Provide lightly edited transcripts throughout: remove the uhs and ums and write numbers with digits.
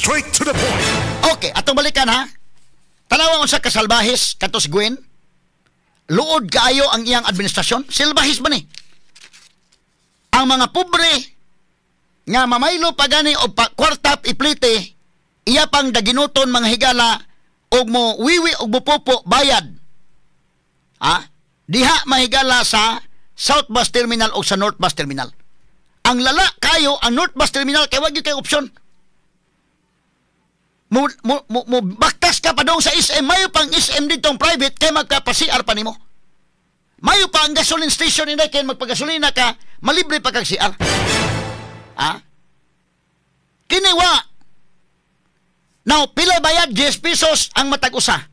Straight to the point. Okay, atong balikan ha. Tanawa unsa kasalbahis kato si Gwen. Luod kaayo ang iyang administrasyon. Silbahis ba ni? Ang mga pobre nga mamaylo pa gani og pa, kwarta iplite, iya pang daginuton, mga higala, og mo wiwi og mupopo bayad. Ha? Diha, mahigala, sa South Bus Terminal o sa North Bus Terminal. Ang lala kayo ang North Bus Terminal kay wa gyud kay opsyon. Mo baktas ka pa dong sa SM, mayo pang SM dito ang private kay magka-CR pa nimo. Mayo pa ang gasoline station inday kay magpagasolina ka, malibre pa kag CR. Ha? Kini wa. Now, pila bayad? 10 pesos ang matag usa.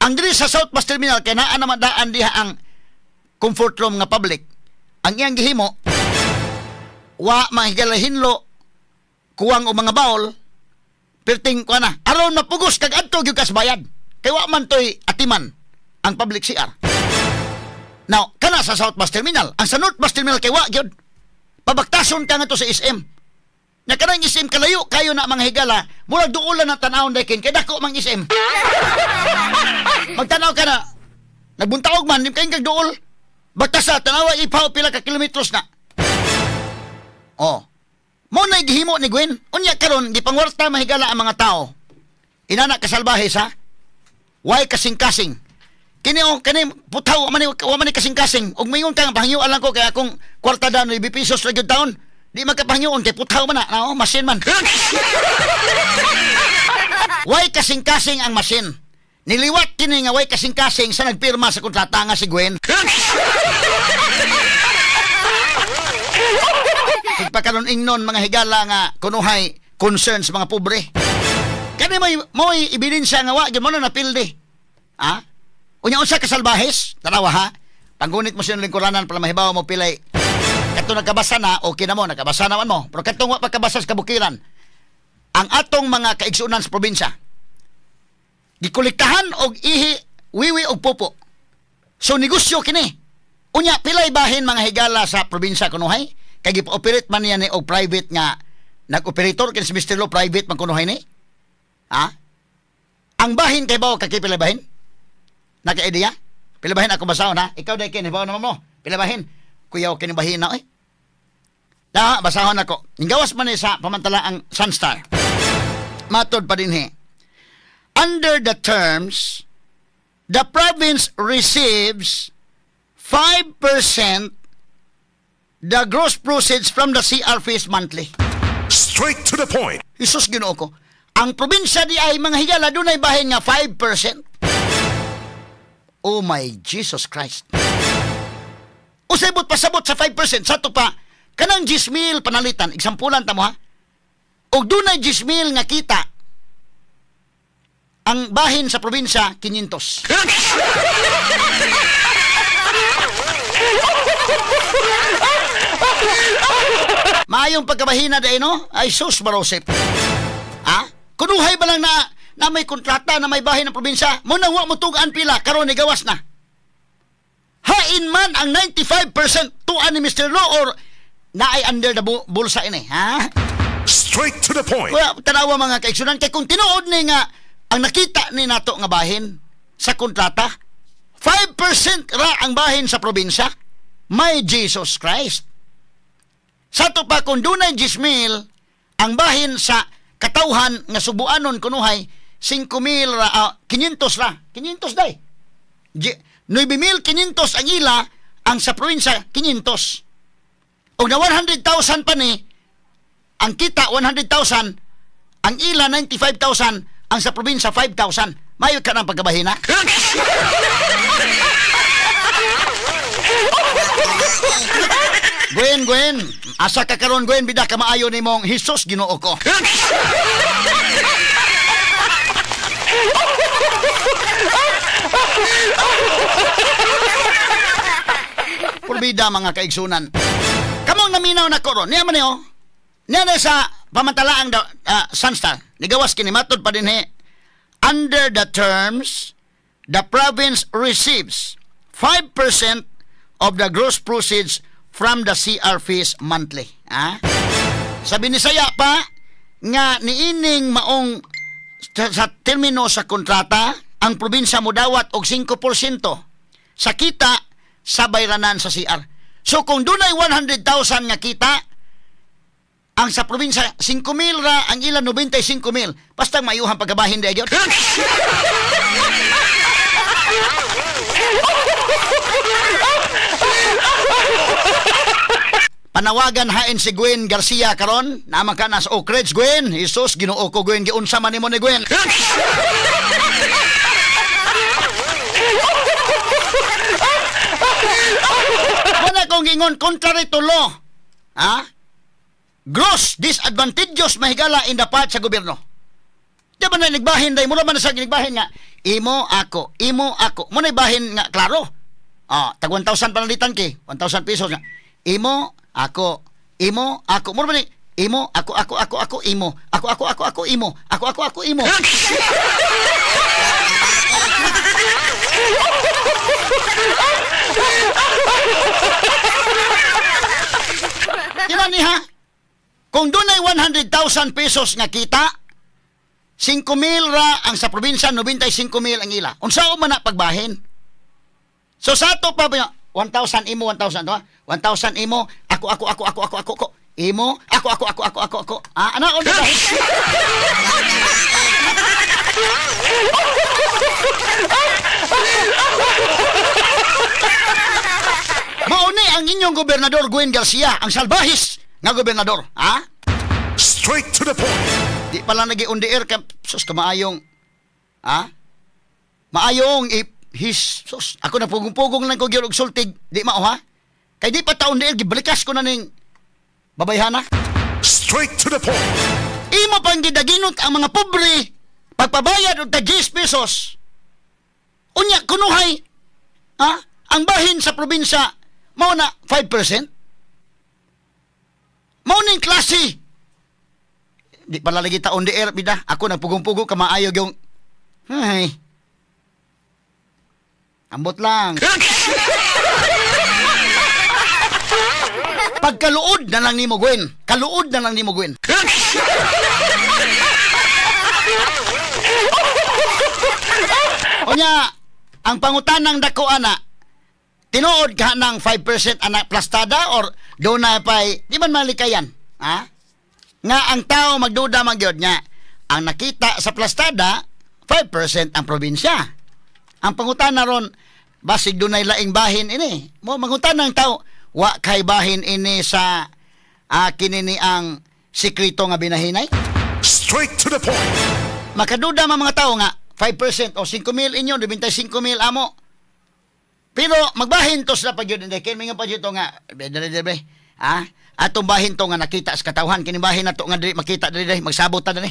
Ang diri sa South Bus Terminal kay naa naman daan diha ang comfort room nga public. Ang iyang gihimo, wa mahigala hinlo, kuwang og mga bowl, perting kuha na. Aron mapugos kag adto gyud kas bayad. Kay wa man toy atiman ang public CR. Now, kana sa South Bus Terminal. Ang sa North Bus Terminal kay wa gyud. Pabaktason ka ngadto sa SM. Na kanang SM kalayo kayo na, mga higala, murag duolan na tan-awon daykin kay dako mang SM. Magtanaw ka na, nagbuntaog man, di kay kag duol. Baktas sa tanawa ipaw pila ka kilometros na. Oh. Mo na gihimo ni Gwen. Unya karon gipangwarta, mahigala, ang mga tao. Inana kasalbahe sa way kasing-kasing. Kini oh, kani putaw man ni, wa man ni kasing-kasing. Ug moingon ka nga pahangyoan lang ko kay akong kwarta daw 9 pesos ra gyud taon. Di magkapahangyoon kay putaw man na, oh, machine man. Way kasing-kasing ang machine. Niliwat kini nga way kasing-kasing sa nagpirma sa kontrata nga si Gwen. Pagpakaron ingnon, mga higala, nga kunuhay concern sa mga pobre. Kani mo'y ebidensya nga wa gyud mo na napildi. Ha? Unya unsa kasalbahes? Tanawa ha. Panggunit mo sa lingkuranan para mahibaw mo pilay. Katong nagkabasa na, okay na mo, nakabasa naman mo. Pero katong wa pa kabasa sa kabukiran, ang atong mga kaigsunan sa probinsya, gikolektahan og ihi, wiwi og popo. So negosyo kini. Unya pilay bahin, mga higala, sa probinsya kunuhay? Kay gipa-operate man niya ni og private nga nag-operator kini si Mr. Lo, private man kunuhay ni. Ha? Ang bahin kay bawo kay pila bahin? Naka-idea? Pila bahin ako basahon ha? Ikaw dai kini bawo naman mo. Pila bahin? Kuyaw kini bahin na oy. Da, basahon ako. Gawas man ni sa pamantala ang Sunstar. Matod pa dinhi. Under the terms, the province receives 5% the gross proceeds from the CR fees monthly. Straight to the point. Jesus Ginoo ko. Ang probinsya di ay, mga higala, dunay bahin nga 5%. Oh my Jesus Christ. Usay buot pasabot sa 5%? Sa to pa, kanang 10,000 panalitan, exampulan ta mo ha. Og dunay 10,000 nga kita, ang bahin sa probinsya, 500. Maayong pagkabahina dahil, no? Ay, sus, Barosep. Ha? Kunuhay ba lang na may kontrata na may bahin ng probinsya? Mo na wa mo tugaan pila, karon ni gawas na. Hain man ang 95% tuan ni Mr. Lo or naay under the bulsa ini, ha? Straight to the point. Kuya, tanawa, mga kaigsunan, kay kung tinuod ni nga ang nakita ni nato nga bahin sa kontrata, 5% ra ang bahin sa probinsya, my Jesus Christ. Sa to pa kung dunay 10,000, ang bahin sa katawhan nga subuanon kunuhay 5,000 ra, 500 ra, 500 day. 9,500 ang ila, ang sa probinsya 500. Og na 100,000 pa ni, ang kita 100,000, ang ila 95,000, ang sa probinsya 5,000. Mayo ka ng pagkabahina? Gwen, Gwen, asa ka karon, Gwen? Bida ka maayo nimong Jesus Ginoo ko. Purbida, mga kaigsunan. Kamong naminaw na koron, niya man niyo, niya na sa pamantalaang Sunstar, nigawas kini matod pa din he, under the terms, the province receives 5% of the gross proceeds from the CR fees monthly. Ha? Sa Binisaya pa, Nga niining maong sa termino sa kontrata, ang probinsya modawat og 5% sa kita sa bayranan sa CR. So kung dunay 100,000 nga kita, ang sa probinsya 5,000 ra, ang ilan 95,000. Basta mayuhan pagkabahin di gyud. Panawagan hain si Gwen Garcia karon, naman ka na sa Oak Ridge, Gwen. Jesus, Ginoo ko, Gwen, giunsa man nimo ni Gwen. Wala kong gingon contrary to law. Ha? Gross disadvantageous mahigala in the part sa gobyerno. Di ba na nagbahin day, mura man na sa nagbahin nga imo ako, imo ako. Mo na bahin nga klaro. Ah, tag 1,000 panalitan ki, 1,000 pesos nga. Imo ako, imo ako. Mura man ni imo ako ako ako ako imo. Ako ako ako ako imo. Ako ako ako imo. Di ba niya? Kung dunay 100,000 pesos nga kita, 5,000 ra ang sa probinsya, 95,000 ang ila. Unsa man na pagbahin? So sa ato pa ba 1,000 imo, 1,000 to, 1,000 imo, ako ako ako ako ako ako ako. Imo, ako ako ako ako ako ako. Ah, ana on ba? Mauni ang inyong gobernador Gwen Garcia, ang salbahis nga gobernador, ha? Straight to the point. Di pala nagi on the air ka, sus kamaayong, ha? Maayong his sus, ako na pugong-pugong lang ko gyud og sultig, di mao ha? Kay di pa ta on the air, gibalikas ko na ning babayhana. Straight to the point. Imo pang gidaginot ang mga pobre pagpabayad og tag 10 pesos. Unya kunuhay, ha? Ang bahin sa probinsya mao na 5%. Mao ning klase. Di pala lagi ta on the air bida. Ako nagpugong-pugong ka maayo yung ay. Ambot lang. Pagkaluod na lang nimo Gwen. Kaluod na lang nimo Gwen. Unya, ang pangutanang dako ana, tinuod ka ng 5% anak plastada or doon na pa'y, di man malikayan? Ha? Nga ang tao magduda magyod nga, ang nakita sa plastada, 5% ang probinsya. Ang pangutana ron, basig dunay laing bahin ini. Mo mangutana ang tao, wa kay bahin ini sa kinini ang sikreto nga binahinay? Straight to the point. Makaduda man mga tao nga 5% o 5,000 inyo, 95,000 amo. Pero magbahin to sila pag yun, hindi kaya mga pag yun to nga, dali dali, ha? Atong bahin to nga nakita sa katawhan, kini bahin na to nga dili makita dali dali, magsabot ta dali.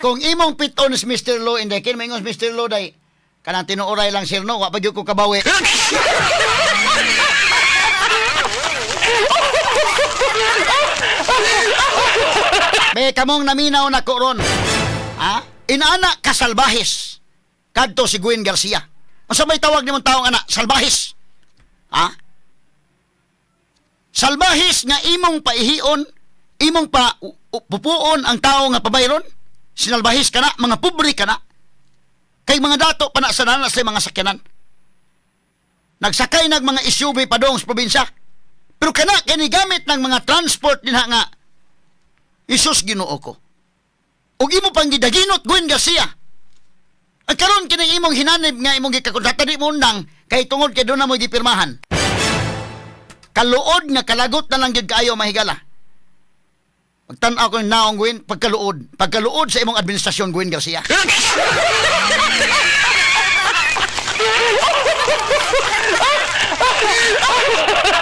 Kung imong piton is Mr. Lo, hindi kini maingon Mr. Lo day, kanang tinuoray lang sir no, wa pa gyud ko kabawi. May kamong naminaw na ko ron. Ha? Inaana kasalbahis. Kadto si Gwen Garcia. Unsa may tawag nimong taong ana? Salbahis. Ha? Salbahis nga imong paihion, imong pa pupuon ang tao nga pabayron. Sinalbahis ka na, mga pobre ka na. Kay mga dato pa na sa nanas sa mga sakyanan. Nagsakay nag mga SUV pa dong sa probinsya. Pero kana kini gamit ng mga transport dinha nga Isus Ginoo ko. Ug imo pang gidaginot Gwen Garcia. Ang karon kining imong hinanib nga imong gikakontrata di mo undang kay tungod kay doon na mo gipirmahan. Kaluod nga kalagot na lang gyud kaayo mahigala. Magtan-aw ko ng naong Gwen pagkaluod, pagkaluod sa imong administrasyon Gwen Garcia.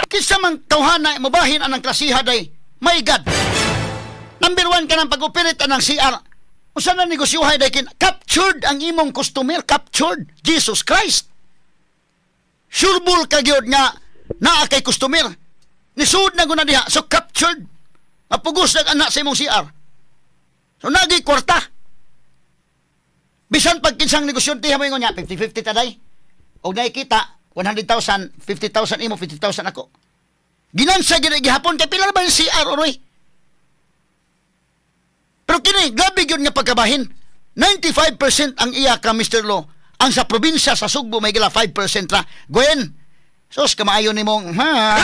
Kinsa man tawhana mobahin anang klasiha day. My God. Number 1 ka ng pag-operate anang CR. Usa na negosyohay day kin captured ang imong customer, captured Jesus Christ. Sureball ka gyud nga naa kay customer. Nisud na guna diha, so captured. Mapugos nag anak sa imong CR. So nagi kwarta. Bisan pag kinsang negosyo tiha mo ingon niya 50-50 ta day. Og nakikita 100,000, 50,000 imo, 50,000 ako. Ginansa gid gihapon kay pila ba yung CR oroy. Pero kini grabe gyud nga pagkabahin. 95% ang iya ka Mr. Lo. Ang sa probinsya sa Sugbo may gila 5% ra. Gwen, sus kamaayo nimong ha.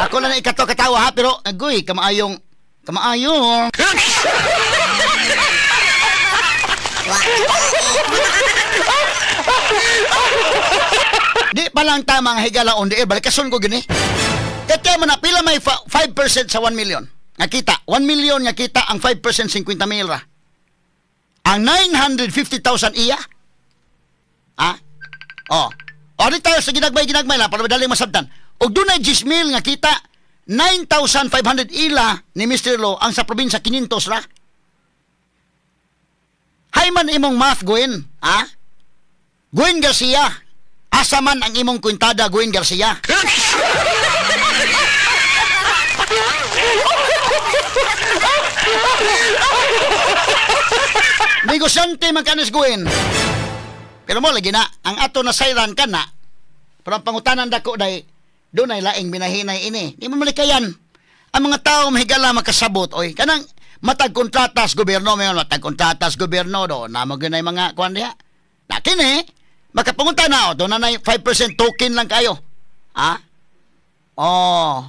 Ako lang na ikato katawa ha, pero agoy kamaayong kamaayong. Di pa lang tama ang higala on the air, balikason ko gini. Kaya mo na pila may 5% sa 1 million. Nga kita, 1 million nga kita ang 5% 50 mil ra. Ang 950,000 iya. Ha? Oh. O di tayo sa ginagmay-ginagmay lang para madali masabtan. Og dunay 10 mil nga kita, 9,500 ila ni Mr. Lo ang sa probinsya 500 ra. Hay man imong math, Gwen, ha? Gwen Garcia, asa man ang imong kwintada, Gwen Garcia? Negosyante man kanis, Gwen. Pero mo lagi na, ang ato na sayran ka na, pero ang pangutanan dako day, doon ay laing binahinay ini. Di mo malikayan. Ang mga tao mahigala makasabot, oy. Kanang matag kontratas gobyerno, mayon matag kontratas gobyerno do na mo ginay mga kuan diha. Na kini makapungunta na o, doon na 5% token lang kayo. Ha? Oh.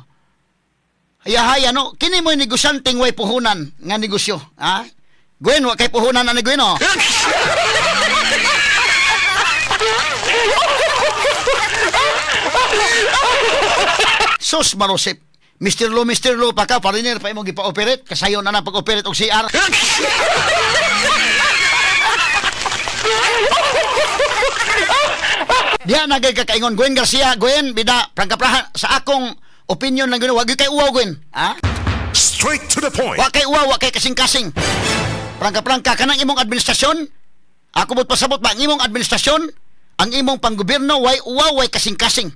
Hayahaya no, kini mo negosyanteng way puhunan nga negosyo, ha? Gwen, wa kay puhunan ani Gwen, oh. Sus marosip. Mr. Lo pa ka, foreigner pa imong gipa-operate, kasayon na na pag-operate og CR. Diya na gay kakaingon, Gwen Garcia, Gwen, bida, prangkaprahan, sa akong opinion lang gano'n, wag kay uwaw, Gwen. Ha? Straight to the point. Wa kay uwaw, wa kay kasing-kasing. Prangka-prangka, kanang imong administrasyon, ako mo't pasabot ba, ang imong administrasyon, ang imong panggobyerno, way uwaw, way kasing-kasing.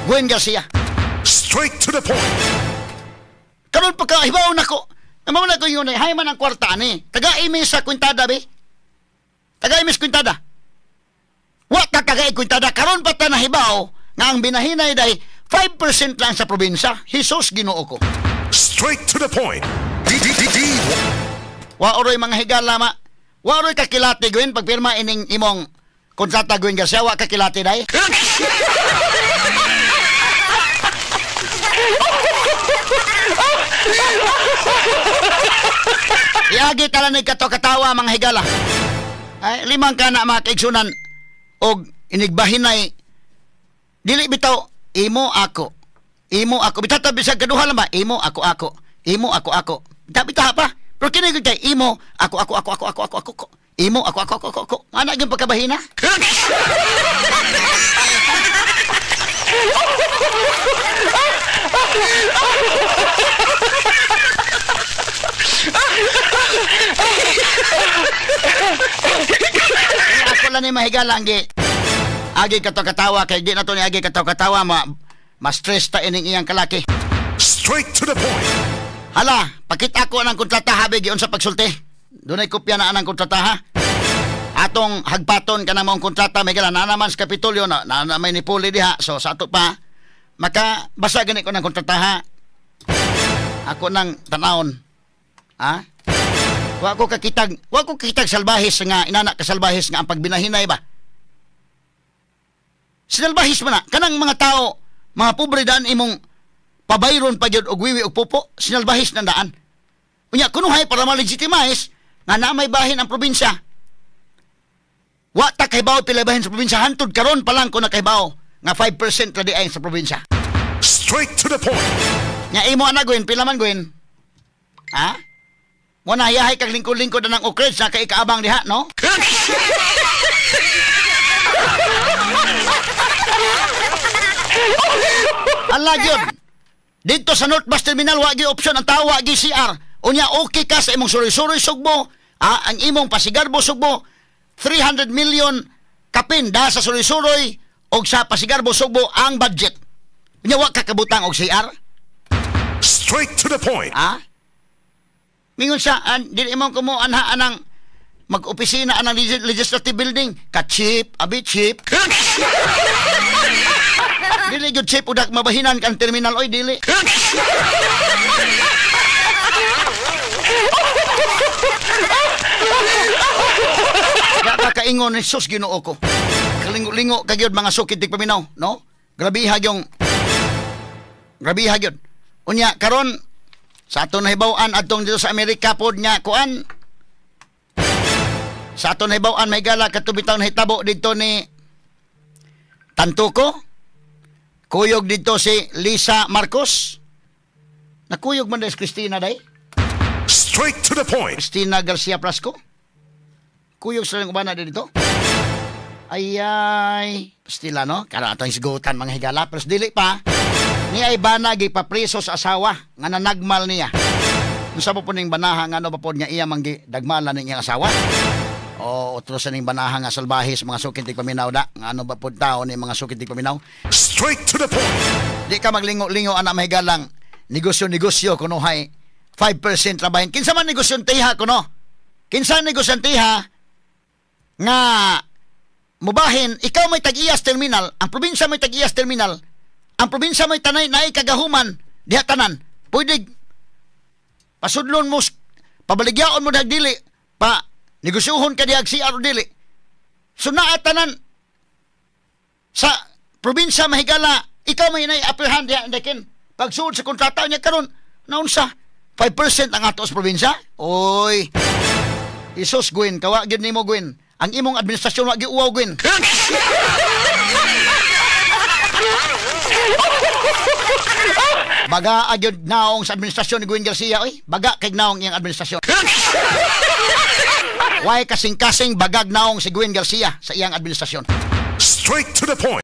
Gwen Garcia. Straight to the point. Karon pagka hibaw nako, namaw na ko yun ay hay man ang kwarta ani. Taga-imi sa kwintada be. Taga-imi sa kwintada. Wa ta taga kwintada karon pa ta nahibaw nga ang binahinay day 5% lang sa probinsya. Jesus Ginoo ko. Straight to the point. D D D D. Wa oroy mga higala ma. Wa oroy kakilati Gwen pagpirma ining imong kontrata Gwen Garcia, wa kakilati day. Iagi tala ni kato-katawa mga higala. Ay, limang ka na mga kaigsunan og inigbahinay dili bitaw imo ako. Imo ako bitaw ta bisag kaduha lang ba imo ako ako. Imo ako ako. Bitaw pa. Pero kini gyud kay imo ako ako ako ako ako ako ako. Imo ako ako ako ako ako. Ana gyud pagkabahina. Ako lang ni mahigala ang gi agi kato-katawa kay di na to ni agi kato-katawa ma-stress ta ining iyang kalaki. Straight to the point. Hala, pakita ko anang kontrata habi giun sa pagsulti. Dunay kopya na anang kontrata ha. Atong hagpaton ka na maong kontrata may gala na naman sa Kapitolyo na na may nipuli diha. So sa ato pa makabasa gani ko ng kontrata ha. Ako nang tanawon. Ha? Wa ko kakitag salbahis nga inana ka salbahis nga ang pagbinahinay ba. Sinalbahis man na kanang mga tao, mga pobre daan imong pabayron pa gyud og wiwi og pupo, sinalbahis nang daan. Unya kunuhay para ma-legitimize nga naa may bahin ang probinsya. Wa ta kahibaw pila bahin sa probinsya hantod karon pa lang ko nakahibaw nga 5% ra di ay sa probinsya. Straight to the point. Nya imo ana Gwen, pila man Gwen? Ha? Mo na hayahay kag lingkod-lingkod na ng Oakridge na kay ikaabang diha, no? Ala gyud. Dito sa North Bus Terminal wa gyud option ang tao, wa gyud CR. Unya okay ka sa imong suroy-suroy Sugbo, ang imong Pasigarbo Sugbo, 300 million kapin da sa suroy-suroy og sa Pasigarbo Sugbo ang budget. Unya wa ka kabutang og CR. Straight to the point. Ha? Mingon siya, dili mo kumo anha anang Mag-opisina ang legislative building. Ka-cheap, abi cheap. Dili gyud cheap udak mabahinan kan terminal oy dili. Kakaingon ni sus Ginoo ko. Kalingo-lingo ka gyud mga sukid tigpaminaw, no? Grabiha gyud. Grabiha gyud. Unya karon sa ato nahibaw-an adtong dito sa Amerika pod nga kuan. Sa ato nahibaw-an may gala kadto bitaw nahitabo didto ni Tantuco. Kuyog didto si Lisa Marcos. Nakuyog man dai si Christina day. Straight to the point. Christina Garcia Prasco. Kuyog sa lang ubana dito. Ay ay, pastila no, karon atong isgutan mga higala, pero dili pa. Ni ay bana gipapriso sa asawa nga nanagmal niya. Unsa pa po ning banaha nga ano pa po niya iya man gidagmalan ning iyang asawa? O otro sa ning banaha nga salbahe sa mga sukid tigpaminaw da, nga ano ba po tao ni mga sukid tigpaminaw? Straight to the point. Di ka maglingo-lingo ana mahigalang negosyo-negosyo kunuhay 5% trabahin. Kinsa man negosyanteha kuno? Kinsa negosyanteha nga mubahin, ikaw may tag-iyas terminal, ang probinsya may tag-iyas terminal, ang probinsya may tanay naay kagahuman diha tanan. Pwede pasudlon mo, pabaligyaon mo dahag dili, pa negosyuhon ka dihag CR o dili. So naa tanan sa probinsya mahigala, ikaw may nay upper hand diha indakin. Pagsuod sa kontrata niya karon, naunsa 5% ang ato sa probinsya? Oy. Isos Gwen, kawa gyud nimo Gwen. Ang imong administrasyon wa gyud uwaw Gwen. Baga agyud naong sa administrasyon ni Gwen Garcia oy. Baga kay naong iyang administrasyon. Way kasing-kasing bagag naong si Gwen Garcia sa iyang administrasyon. Straight to the point.